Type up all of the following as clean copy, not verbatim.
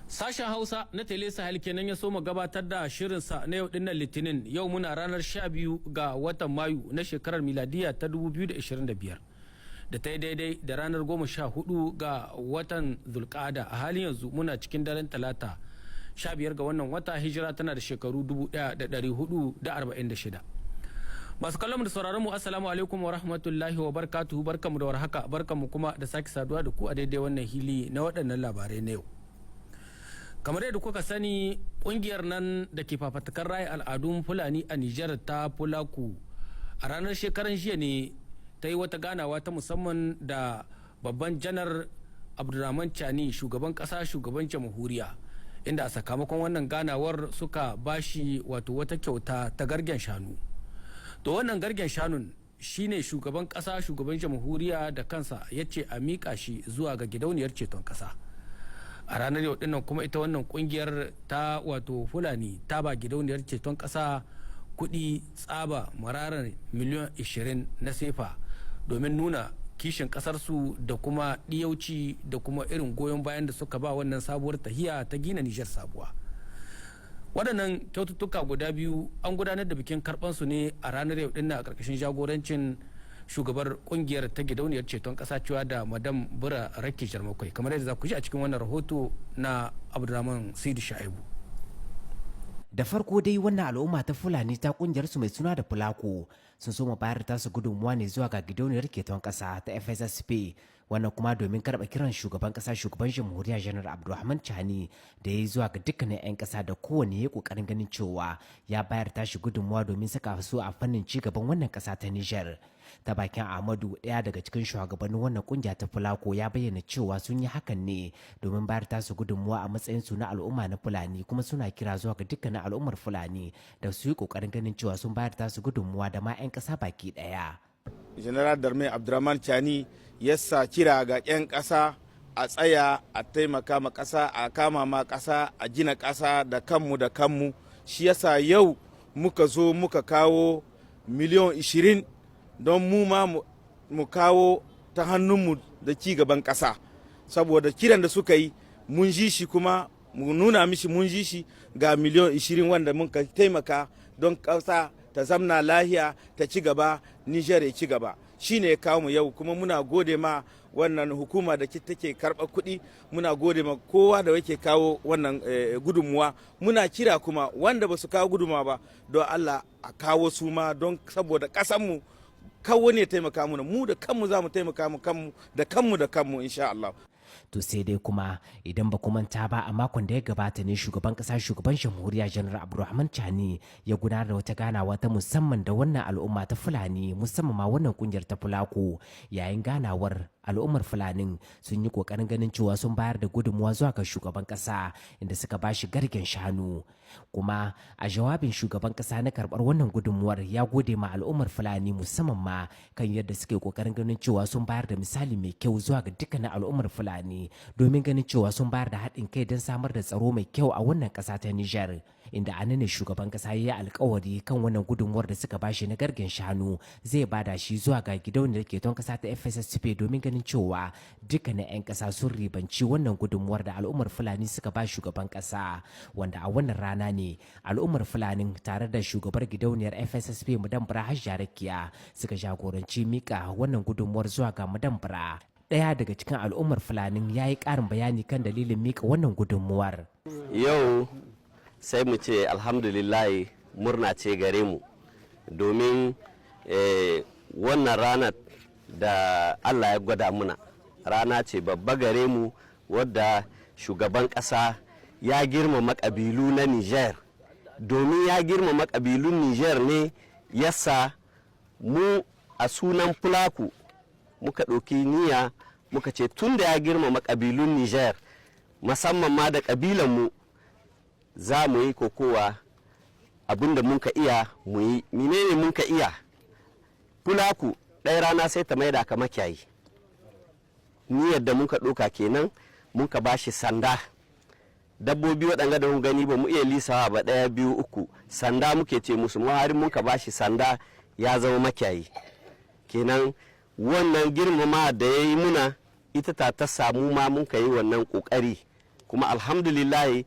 Sashen Hausa na Tele Sahel kenan ya soma gabatar da shirinsa na yau dinnan Litinin. Yau muna ranar 12 ga watan Mayu na shekarar miladiya ta 2025 da ta yi daidai da ranar 14 ga watan Zulkada. A halin yanzu muna cikin daren Talata, 15 ga wannan wata, hijira tana da shekaru 1446. Masu kallon da sauraron mu, assalamu alaikum wa rahmatullahi wa barkatuhu. Barkamu da warhaka, barkamu kuma da sake saduwa da ku a daidai wannan hili na waɗannan labarai na yau. Kamar yadda kuka sani, kungiyar nan da ke fafatakar raya al'adun Fulani a Nijar ta Fulaku, a ranar shekaran jiya ne ta yi wata ganawa ta musamman da babban Janar Abdulrahman Chani, shugaban kasa, shugaban jamhuriya, inda a sakamakon wannan ganawar suka bashi wato wata kyauta ta gargen shanu. To, wannan gargen shanun shine shugaban kasa, shugaban jamhuriya da kansa ya ce a miƙa shi zuwa ga Gidauniyar Ceton Kasa. A ranar yau dinnan kuma ita wannan kungiyar ta wato Fulani ta ba Gidauniyar Ceton Kasa kudi tsaba mararar miliyan 20 na sefa domin nuna kishin kasarsu da kuma ɗiyauci da kuma irin goyon bayan da suka ba wannan sabuwar tahiya ta gina Nijar sabuwa. Waɗannan kyaututtuka guda biyu an gudanar da bikin karɓansu ne a ranar yau dinnan a ƙarƙashin jagorancin shugabar kungiyar ta Gidauniyar Ceton Kasa, cewa da Madam Bura Rakki Jarmakwai, kamar yadda za ku ji a cikin wannan rahoto na Abdulrahman Sidi Sha'ibu. Da farko dai, wannan al'umma ta Fulani ta kungiyar su mai suna da Fulako sun soma bayar tasu gudunmuwa ne zuwa ga Gidauniyar Ceton Kasa ta FSSP. Wannan kuma domin karɓa kiran shugaban ƙasa, shugaban jamhuriya, Janar Abdulrahman Chani, da ya yi zuwa ga dukkanin 'yan ƙasa da kowane ya ƙoƙarin ganin cewa ya bayar tashi gudunmuwa domin saka su a fannin ci gaban wannan ƙasa ta Nijar. Ta bakin Ahmadu, ɗaya daga cikin shugabannin wannan kungiya ta Fulako, ya bayyana cewa sun yi hakan ne domin bayar tasu gudunmuwa a matsayin su na al'umma na Fulani, kuma suna kira zuwa ga dukkanin al'ummar Fulani da su yi ƙoƙarin ganin cewa sun bayar tasu gudunmuwa da ma 'yan ƙasa baki ɗaya. General d'Armée Abdurrahman Chani yasa kira ga 'yan ƙasa a tsaya a taimaka ma ƙasa, a kama ma ƙasa, a gina ƙasa da kanmu da kanmu. Shi yasa yau muka zo muka kawo miliyan 20 don mu ma mu kawo ta hannunmu da ci gaban ƙasa, saboda kiran da suka yi mun ji shi, kuma mu nuna mishi mun ji shi. Ga miliyan 20 wanda muka taimaka don ƙasa ta zamna lahiya, ta ci gaba, Niger ya ci gaba. Shi ne ya kawo mu yau, kuma muna gode ma wannan hukuma da take karɓar kuɗi. Muna gode ma kowa da yake kawo wannan gudunmuwa. Muna kira kuma wanda ba su kawo gudunmuwa ba, don Allah a kawo su ma, don saboda ƙasanmu kawo ne taimaka muna. Mu da kanmu za mu taimaka mu kanmu da kanmu da kanmu, insha Allah. To, sai dai kuma idan ba manta ba, a makon da ya gabata ne shugaban kasa, shugaban jamhuriya, Janar Abdulrahman Chani ya gudanar da wata ganawa ta musamman da wannan al'umma ta Fulani, musamman ma wannan kungiyar ta Fulako. Yayin ganawar, al'ummar Fulanin sun yi kokarin ganin cewa sun bayar da gudunmuwa zuwa ga shugaban kasa, inda suka bashi garken shanu. Kuma a jawabin shugaban kasa na karbar wannan gudunmuwar, ya gode ma al'ummar Fulani, musamman ma kan yadda suke kokarin ganin cewa sun bayar da misali mai kyau zuwa ga dukkanin al'ummar Fulani domin ganin cewa sun bayar da haɗin kai don samar da tsaro mai kyau a wannan ƙasa ta Nijar, inda a ne shugaban kasa ya yi alkawari kan wannan gudunmuwar da suka bashi na gargen shanu zai bada shi zuwa ga Gidauniyar Ceton Kasa ta FSSP domin ganin cewa dukkanin 'yan kasa sun ribanci wannan gudunmuwar da al'ummar Fulani suka ba shugaban kasa. Wanda a wannan rana ne al'ummar Fulanin tare da shugabar gidauniyar FSSP, Madam Bura Rakiya, suka jagoranci mika wannan gudunmuwar zuwa ga Madam Bura. Ɗaya daga cikin al'ummar Fulanin ya yi ƙarin bayani kan dalilin mika wannan gudunmuwar. Yau sai mu ce alhamdulillah, murna ce gare mu domin wannan ranar da Allah ya gwada muna, rana ce babba gare mu wadda shugaban ƙasa ya girmama ƙabilu na Niger. Domin ya girmama ƙabilun Niger ne yasa mu a sunan Fulaku muka ɗauki niyya, muka ce tun da ya girmama ƙabilun Niger, musamman ma da ƙabilanmu, za mu yi kokowa abinda muka iya mu yi. Menene muka iya? Fulaku ɗaya rana sai ta maida ka makiyayi. Niyyar da muka ɗauka kenan, muka ba shi sanda. Dabbobi waɗanga da gani ba mu iya lisawa ba, ɗaya, biyu, uku, sanda muke ce musu. Mu har muka ba shi sanda, ya zama makiyayi kenan. Wannan girmama da ya yi muna, ita ta samu ma muka yi wannan ƙoƙari. Kuma alhamdulillah,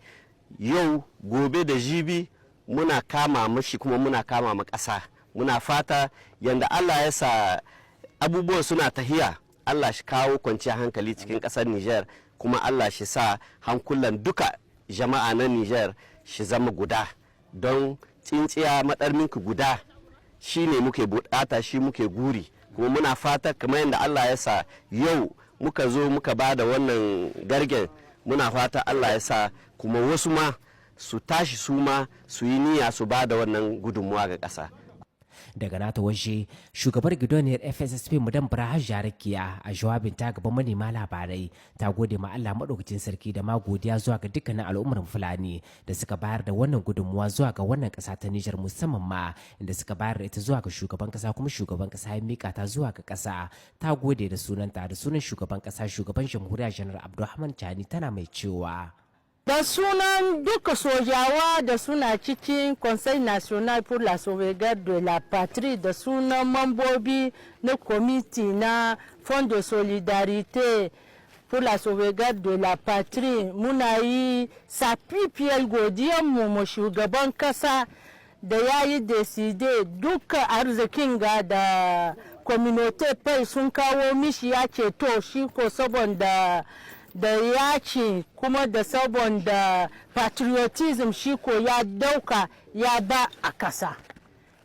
yau, gobe da jibi muna kama mashi kuma muna kama ma ƙasa. Muna fata yadda Allah ya sa abubuwan suna tahiya, Allah shi kawo kwanciyar hankali cikin ƙasar Niger, kuma Allah shi sa hankulan duka jama'a na Niger shi zama guda, don tsintsiya maɗarminki guda shi ne muke bukata, shi muke guri. Kuma muna fata kamar yadda Allah ya sa yau muka zo muka ba da wannan gargen, muna fata Allah ya sa kuma wasu ma su tashi, su ma su yi niyya su ba da wannan gudunmuwa ga ƙasa. Daga nata waje, shugabar gidauniyar FSSP, Madam Bura Rakiya, a jawabin ta gaban manema labarai ta gode ma Allah maɗaukacin sarki da ma godiya zuwa ga dukkanin al'ummar Fulani da suka bayar da wannan gudunmuwa zuwa ga wannan ƙasa ta Nijar, musamman ma inda suka bayar da ita zuwa ga shugaban ƙasa, kuma shugaban ƙasa ya mika ta zuwa ga ƙasa. Ta gode da sunanta da sunan shugaban ƙasa, shugaban jamhuriya Janar Abdulrahman Chani, tana mai cewa: Da sunan duka sojawa da suna cikin Conseil national pour la sauvegarde de la patrie, da sunan mambobi na kwamiti na Fonds de solidarité pour la sauvegarde de la patrie, muna yi safifiyar godiyanmu mu shugaban kasa da ya yi décider duka arzikin ga da communauté peul sun kawo mishi. Ya ce to, shi ko saboda da ya ce kuma da saboda patriotism, shi ko ya dauka ya ba a kasa.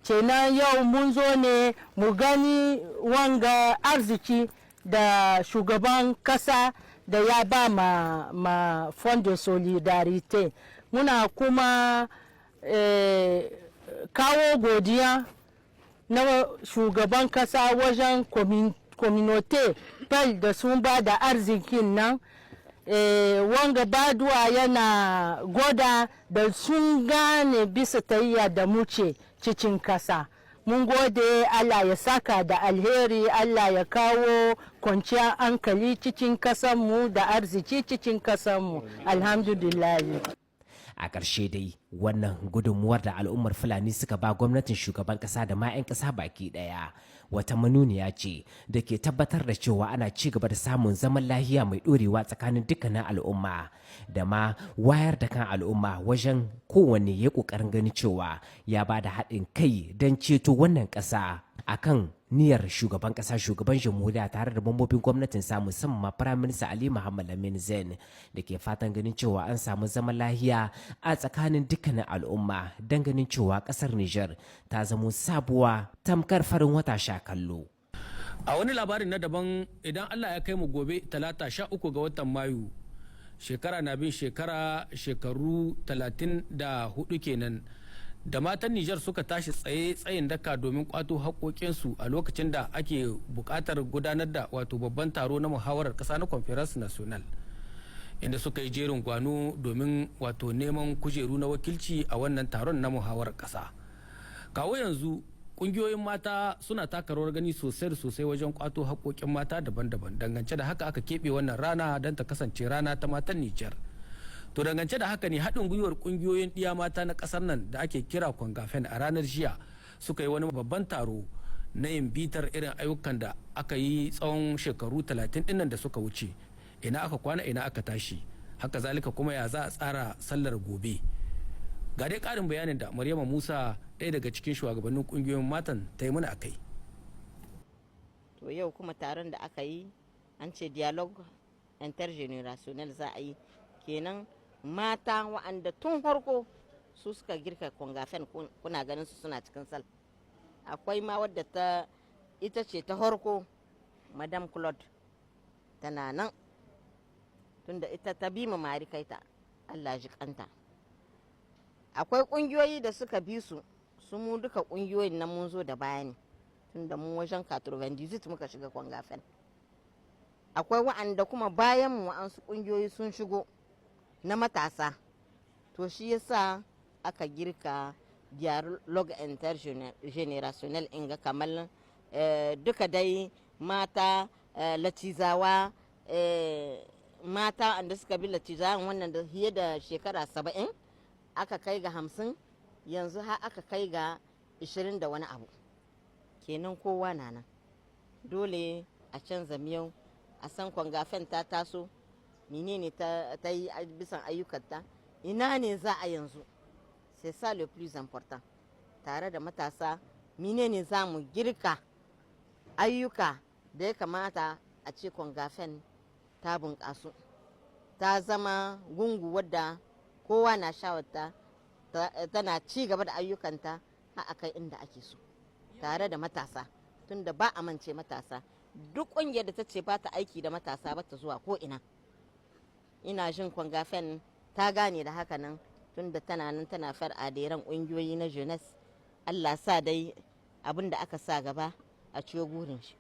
Kenan yau mun zo ne mu gani wanga arziki da shugaban kasa da ya ba ma Fond de solidarité. Muna kuma kawo godiya na shugaban kasa wajen communauté peul da sun ba da arzikin nan. Wanga baduwa yana gwada da sun gane bisa tayya da muce cikin kasa. Mun gode, Allah ya saka da alheri, Allah ya kawo kwanciyar hankali cikin kasanmu da arziki cikin kasanmu. Alhamdulillah. A ƙarshe dai, wannan gudunmuwar da al'ummar Fulani suka ba gwamnatin shugaban ƙasa da ma 'yan ƙasa baki ɗaya wata manuniya ce da ke tabbatar da cewa ana ci gaba da samun zaman lahiya mai ɗorewa tsakanin dukkanin al'umma, da ma wayar da kan al'umma wajen kowanne ya ƙoƙarin ganin cewa ya ba da haɗin kai don ceto wannan ƙasa akan niyyar shugaban kasa, shugaban jamhuriya, tare da mambobin gwamnatin sa, musamman ma Prime Minister Ali Muhammad Lamin Zain, da ke fatan ganin cewa an samu zaman lahiya a tsakanin dukkanin al'umma don ganin cewa kasar Niger ta zamo sabuwa tamkar farin wata sha kallo. A wani labarin na daban, idan Allah ya kai mu gobe Talata 13 ga watan Mayu, shekara na bin shekara, shekaru 34 kenan da matan Nijar suka tashi tsaye tsayin daka domin kwato haƙoƙinsu a lokacin da ake buƙatar gudanar da wato babban taro na muhawarar ƙasa na Conférence Nationale, inda suka yi jerin gwano domin wato neman kujeru na wakilci a wannan taron na muhawarar ƙasa. Kawo yanzu kungiyoyin mata suna taka rawar gani sosai da sosai wajen kwato haƙoƙin mata daban-daban. Dangance da haka aka keɓe wannan rana don ta kasance rana ta matan Nijar. To, dangance da haka ne haɗin gwiwar ƙungiyoyin ɗiya mata na ƙasar nan da ake kira Kwangafen a ranar jiya suka yi wani babban taro na yin bitar irin ayyukan da aka yi tsawon shekaru 30 ɗinnan da suka wuce, ina aka kwana, ina aka tashi, haka zalika kuma ya za a tsara sallar gobe. Ga dai ƙarin bayanin da Maryama Musa, ɗaya daga cikin shugabannin ƙungiyoyin matan, ta yi mana akai. To, yau kuma taron da aka yi, an ce dialogue intergénérationnel za a yi. Kenan mata wa'anda tun farko su suka girka Kongafen, kuna ganin su suna cikin salle. Akwai ma wadda ta ita ce ta farko, Madam Claude, tana nan, tunda ita ta bi ma Mari Kaita, Allah ji kanta. Akwai kungiyoyi da suka bi su su mu duka kungiyoyin nan mun zo da baya ne, tunda mu wajen 98 muka shiga Kwangafen. Akwai wa'anda kuma bayan mu wa'ansu kungiyoyi sun shigo na matasa. To, shi yasa aka girka dialogue intergénérationnel inga, kamar duka dai mata latizawa, mata da suka bi latizawan wannan da fiye da shekara 70, aka kai ga 50, yanzu har aka kai ga 20 da wani abu. Kenan kowa na nan, dole a canza miyau, a san Kwangafen ta taso. Menene ta yi bisan ayyukanta? Ina ne za a yanzu? C'est ça le plus important. Tare da matasa, menene za mu girka ayyuka da ya kamata a ce Kongafen ta bunƙasu, ta zama gungu wadda kowa na shawarta, tana ci gaba da ayyukanta har akai inda ake so, tare da matasa, tunda ba a mance matasa. Duk ƙungiyar da ta ce ba ta aiki da matasa, ba ta zuwa ko ina. Ina jin Kongafen ta gane da haka nan, tunda tana nan tana far adhérer ƙungiyoyi na jeunesse. Allah sa dai abin da aka sa gaba a ciyo gurin shi.